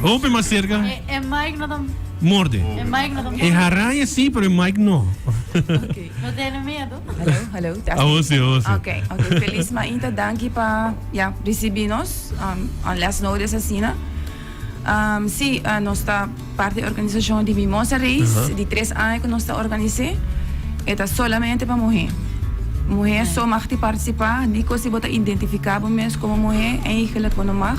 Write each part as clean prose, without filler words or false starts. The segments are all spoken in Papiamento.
Hopi mas cerca. E, e mic no ta... Morde. E mic no ta E haraña sí, pero e mic no. No tiene miedo. Hallo, hallo. Testing. Awo sí, awo sí. Ok, ok. Feliz mainta. Danki pa ya ricibi nos. Um, on last notice asina. Um, sí, uh, nos ta parti di organisacion di Mimosa Race. Di tres aña cu nos ta organise. E ta solamente pa muhe. Muhe so mag di participa. Ni cu si bo ta identifica bo mes como muhe, eigenlijk bo no mag.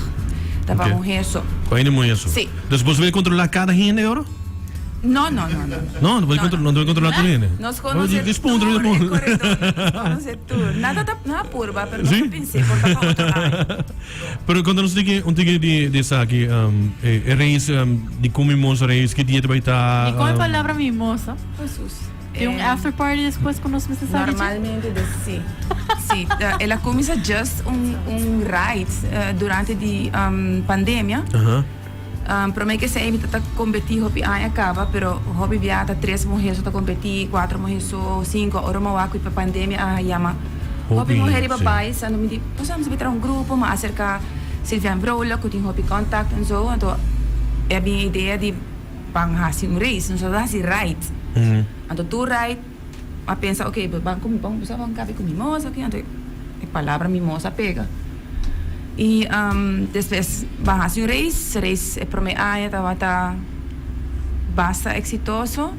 Ta pa Ok. muhe so. Pa hende muhe so. Sí. Dus bo bay controla cada hende ora? No, no, no, no. No, no bay controla, no bay controla tur hende. Nos conoce Dis puntra, tur dis e puntra. corredornan, nos conoce tur. Nada ta, nada purba, pero nos Sí? ta pens'é por ta pa otro aña. Pero conta nos un tiki, un tiki di, di esaki, um, e, e race, um, di con mimosa race, ki dia ta bay ta? Di con e um, palabra mimosa? Jesus. Tin un Eh, after party despues cu nos mester sa di dje? Normalmente de sí. Sí, eh, el a cuminsa just un, un ride eh, durante di um, pandemia. Aha. Prome ke esei mi ta ta kompetí hopi aña kaba, pero hopi bia ta tres muher so ta kompetí, kuater muher so, sinku. Ora mi a wak ku pa pandemia a yama hopi muher riba bais, anto mi di, pues mi ta traha un grupo, mi a aserká Sylviane Vrolijk ku tin hopi kòntakt en so, anto e a bin e idea di ban hasi un race, nos a hasi ride. Anto tur ride mi a pensa, ok, ban ku mi, ban kabe ku mimosa, anto e palabra mimosa a pega. Y despues ban haci un race, race e prome aña tabata basta exitoso,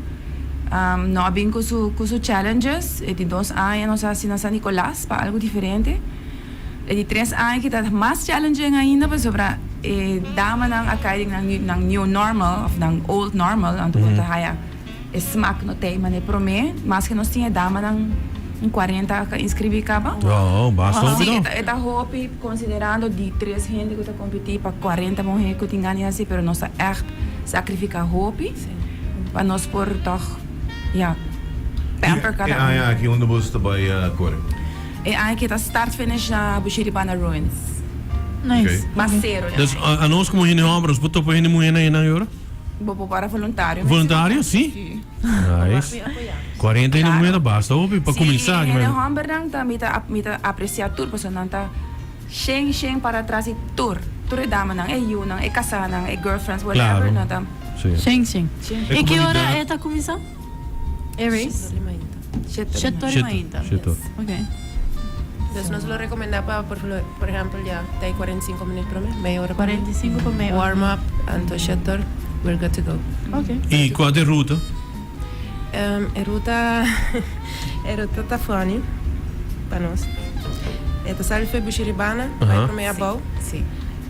no a bin cu su cu su challenges, e di dos aña nos a haci na San Nicolas pa algo diferente, e di tres aña ki ta mas challenging ainda pasobra e damanan a cay den nan nan new normal of nan old normal anto bo ta haya. E smak no tei manera prome, maske nos tin e damanan un cuarenta a inscribi caba. Oh, basta hopi Sí, no. e ta hopi considerando di tres hende cu ta competi pa cuarenta muher cu tin gana di haci, pero nos ta echt sacrifica hopi pa nos por toch, ya, pamper cada E aña un. aki unda boso ta bay core? E aña aki ta start finish na Bushiribana Ruins. Nice. Mas cero ya. Dus anos como hende homber nos por topa hende muhernan einan yora? Bo por para voluntario. Voluntario? Sí. Sí. Nice. 40 hende muher ta basta hopi pa cuminsa. Sí, hende hombernan ta mi ta mi ta aprecia tur pasobra nan ta shen shen para atras di tur. Tur e damanan, e yunan, e casanan, e girlfriends, whatever Claro. nan ta. Sí. Shen shen. Shen. E ki ora e ta cuminsa? E race? Shete Shete ori ori mainta. Shete, mainta. shete ori. Ok. Dus nos lo recomenda pa por por ehempel ya ta e 45 minuut prome, meia ora prome. 45 pa meia ora. Warm up, anto shete or, we're good to go. Ok. Y cua ta e ruta? Um, e ruta e ruta ta funny pa nos. E ta sali for Bushiribana, bai Aha. prome abou. Si.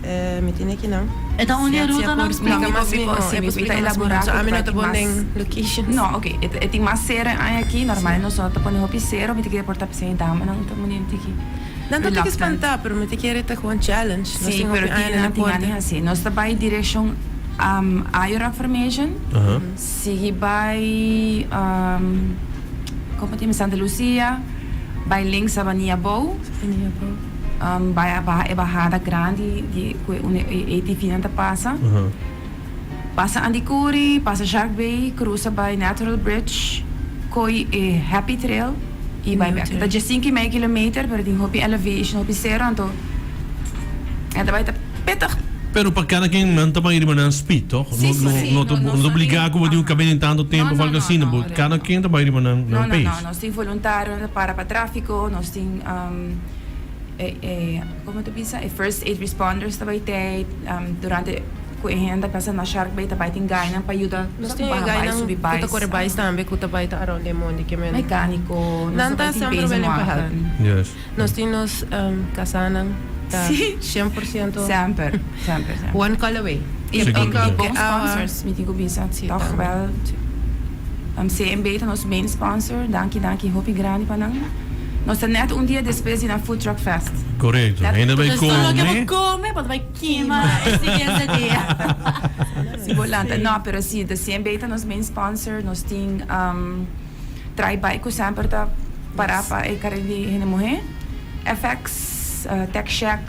Eh, mi tin aki nan. E ta un di e rutanan? Si, si, por splica mas miho. Si, E mi por ta splica mas miho. elabora So, ku ami no bai ta tin bon mas den locations. No, ok. E e tin mas sero e aña aki. Normal nos no ta pone hopi sero. Mi ta kere por ta p'esei damanan ta pone un tiki Nan ta tiki reluctant. spantá, pero mi ta kere ta gewoon challenge. Nos Si, tin pero hopi aña tin den nan tin deporte. gana hasi. Nos ta bai direccion um Ayo Rock Formation. Sigui bai um como ta yama Santa Lucia, bai links Sabanilla Bou. Sabanilla Bou. Bai a baha e bahada grandi di ku e ATV nan ta pasa. Pasa Andicuri, pasa Shark Bay, krusa bai Natural Bridge, koi e Happy Trail i bai bek. Ta djesinku i mei kilometer pero tin hopi elevation, hopi sero anto e ta bai ta pittig. Pero pa kada ken nan ta bai riba nan speed toch? Sí, sí, sí. No ta obliga ku bo tin ku kab'é den tantu tempu of algo asina. Kada ken ta bai riba nan pace. No, no, no. Nos tin voluntario nan ta para pa trafiko, nos tin. E e como ta bisa e first aid responders ta bay tey durante cu e hende pasa na Shark Bay ta bay tin guynan pa yuda Nos tin e baha bay guynan subi cu ta bais core bais tambe cu ta bay ta around den mondi ke men mecanico nos Nan ta ta bay tin semper bezig willing pa help. wagen. Yes. Nos tin nos casanan ta Sí. cien por ciento Semper, semper, semper. one call away. Y Sigur, y sigur. y bon sponsors mi tin cu bisa Sí, toch tambe. wel. Sí. CMB ta nos main sponsor. Danki, danki hopi grandi pa nan. Nos ta net un dia despues di nan Food Truck Fest. Correcto. Net Hende bay Dus tur loke come. bo come, bo ta bay kima e siguiente dia. Si bo lanta. No, pero si, de CMB ta nos main sponsor. Nos tin um, Trai Bike cu semper ta para pa e carrera di hende muhe. FX, uh, Tech Shack,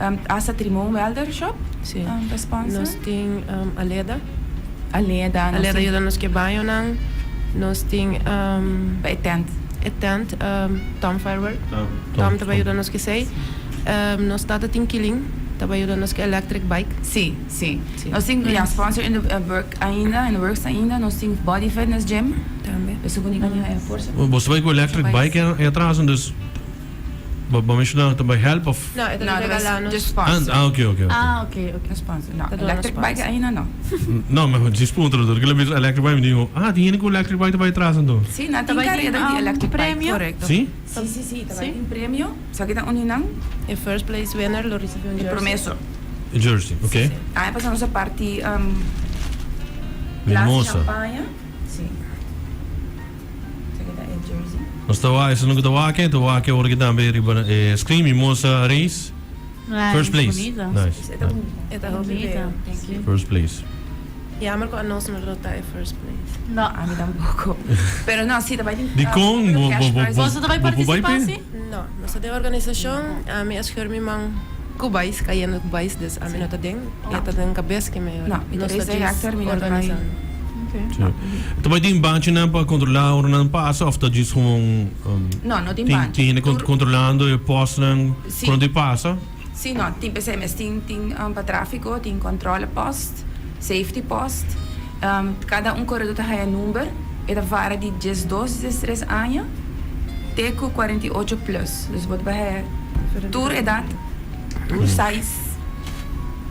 um, hasta Trimon Welder Shop Si. um, ta sponsor. Nos tin um, Aleda. Aleda, nos Aleda tin yuda nos ke bañonan. Nos tin um, pa e tent. e tent, um, Tom Firework. Tom, Tom ta bai Tom. yuda nos ke esei. Um, nos tata tin kilin. Ta bai yuda nos ku electric bike. Si, si. Nos tin, ya, sponsor in the work ainda, in the works ainda. Nos tin Body Fitness Gym. Tambe. Esun ku ni haya forsa. Bo ta bai ku electric bike e atras, dus bo a menshoná ta bai help of? No, e ta No, regala nos. just sponsor. Ah, oké, oké, oké. Ah, oké, oké. Sponsor. No, Ta duna electric sponsor. bike ainda no. No, ma djis puntra tur. Kila bisa electric bike, mi digo, ah, tin hende ku electric bike ta bai atras anto. Si, nan Ta tin bai tin, kareda di electric bike. premio? Korekto. Si? Si, si, si, ta bai Si? tin premio. Esaki ta un di nan. E first place winner lo ricibi un E jersey. prome so. E jersey, ok. Si, si. Aña pasa nos a parti glas di Mimosa. champaña. Si. Esaki ta e jersey. Nos ta wak, esnan ku ta wak, ta wak ora ki tambe riba e screen, Mimosa Race. Nice, First place. Bunita. Nice. E ta bunita. E ta hopi Bunita. beo. Thank you. First place. Jammer ku anos no lo ta e first place. No. Ami tampoco. Pero no, si ta bai tin. Dikon bo cash bo bo prize. Boso ta bai bo por bai participa pe? si? No, nos ta den organisashon. Ami a scheur mi man ku bais, kayendo ku bais, dus ami no ta den. E ta den kabes ke mi No, mi ta nos ta race djis director, mi no ta bai. organisando. Si. Ta bai tin banchinan pa kontrolá ora nan pasa of ta djis gewoon No, no tin tin banchi. tin hende Tur kontrolando e postnan Si. ku nan tin pasa? Si, no, tin p'esei mes tin tin pa tráfiko, tin controle post, safety post. Kada un koredó ta haya number, e ta vara di diesdos, diestres aña te ku 48 plus. Dus bo ta bai haya tur edat, tur size,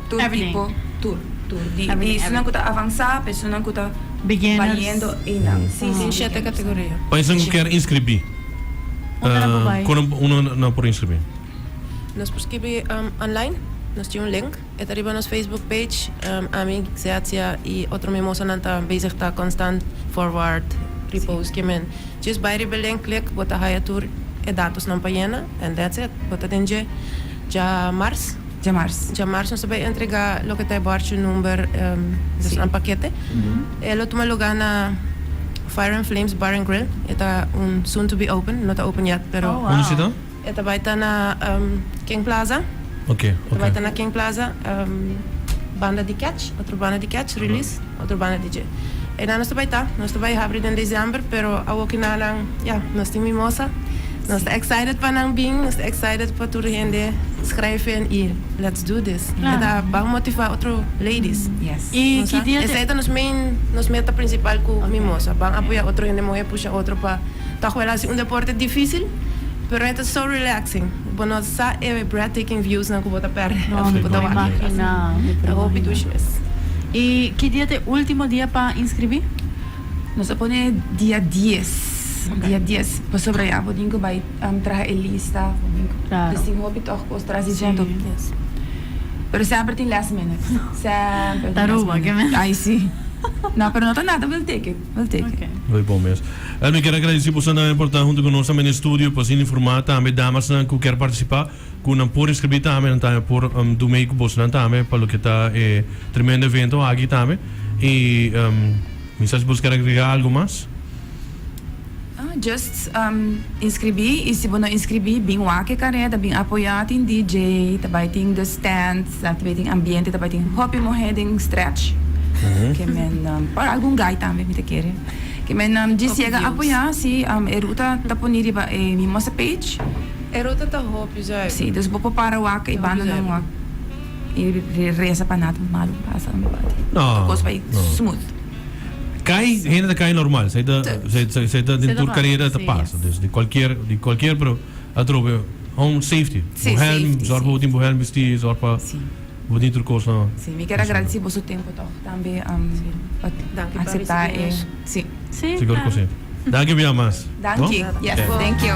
tur Everything. tipo, tur, tur. Di Everything, di esunnan ku ta avansá pa esunnan ku ta Beginners. bayendo einan. Si, si, Tin shete beginners. kategoria. Pa esun ku kier inskribí, Unda nan por bai? kon nan nan por inskribí? Nos por skibi online, nos tin un link, e ta riba nos Facebook page, ami, Zeatzia y otro mimosanan ta bezig ta constant forward, repost ke men. Just bai riba e link, click, bo ta haya tur e datosnan pa yena and that's it. Bo ta den dje djamars. Djamars. Djamars nos ta bai entrega loke ta e bòrchi, number, dus nan pakete. E lo tuma luga na Fire and Flames Bar and Grill, e ta un soon to be open, no ta open yet pero. Oh, wow. Unda si ta? E ta bai ta na King Plaza. Ok, E ta bai ok. ta na King Plaza, banda di Catch, otro banda di Catch, Release, otro banda di dje. Einan nos ta bai ta. Nos ta bai habri den december, pero awoki na nan, ya, nos tin mimosa. Nos ta excited pa nan bin, nos ta excited pa tur hende schrijf in y let's do this. E ta ban motiva otro ladies. Yes. Y Nos ki sa? dia te. Esei ta nos main, nos meta principal cu mimosa. Ban apoya otro hende mohe, pusha otro pa. Ta juela hasi un deporte dificil, pero e ta so relaxing. Bo no sa e breathtaking views nan cu bo ta perde No, of mi bo ta por wak. imagina, mi por Ta hopi imagina. dushi mes. Y ki dia ta e ultimo dia pa inscribi? Nos a pone dia dies, dia dies, pasobra ya bo tin cu bay traha e lista, bo tin cu Claro. dus tin hopi tog cos tras di Sí. djento. Pero semper tin last minute, semper tin Ta last ruba, minute. ke men. Ay si. No, pero no ta nada, we'll take it, we'll take it. Okay. Muy bon mes. El mi kier a gradeci boso nan por ta hunto cu nos tambe den studio pa asina informa tambe damasnan cu kier participa cu nan por inscribi tambe nan tambe por do mee cu bosonan tambe pa loke ta e tremendo evento aki tambe y mi sa si boso kier agrega algo mas. Just inscribi y si bo no inscribi bin wak e careda bin apoya tin DJ ta bay tin the stands ta bay tin ambiente ta bay tin hopi muhe den stretch ke men por algun guy tambe mi ta kere ke men djis yega apoya si e ruta ta poni riba e mimosa page. E ruta ta hopi zuiver. Si dus bo por para wak e bandanan wak y reza pa nada malo pasa No, cos bay smooth. Kai, hende ta kai normal. Zij ta, zij, zij, zij ta den Zij ta tur carrera pasa, ta sí. pasa. Dus di cualkier, di cualkier, pero atrobe, home safety. Sí, Bo helm, safety, zorg sí. pa bo tin bo helm bisti, zorg pa Sí. bo tin tur cos na. Sí, mi kier a gradeci boso tempo toch tambe um, pa Danki pa acepta ricibi e nos. sí. Sí, Sigur cu claro. sí. Danki bia mas. Danki. No? Yes, Ok. thank you.